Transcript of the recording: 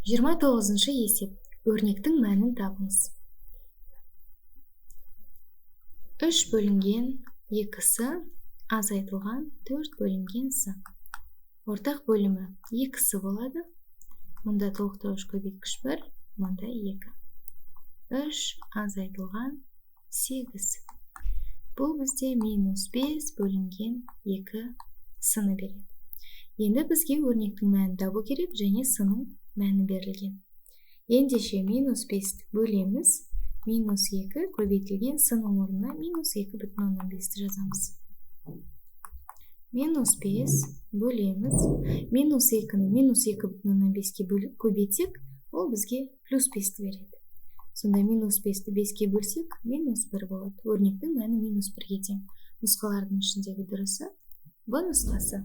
29-шы есеп. Өрнектің мәнін табыңыз. 3 бөлінген 2-с азайтылған 4 бөлінген с. Ортақ бөлімі 2-с болады. Мұнда толықтауыш көбейткіш 1, мұнда 2. 3 азайтылған 8. Бұл бізде минус 5 бөлінген 2 с-ны береді. Енді бізге өрнектің мәнін табу керек және с-ның мәні берілген. Ендеше минус 5-ті бөлеміз, минус 2 көбейтілген с-ның орнына минус 2,5-ті жазамыз. Минус 5 бөлеміз, минус 2-ні минус 2,5-ке көбейтсек, ол бізге плюс 5-ті береді. Сонда минус 5-ті 5-ке бөлсек, минус 1 болады. Өрнектің мәні минус 1-ге тең. Нұсқалардың ішіндегі дұрысы Б нұсқасы.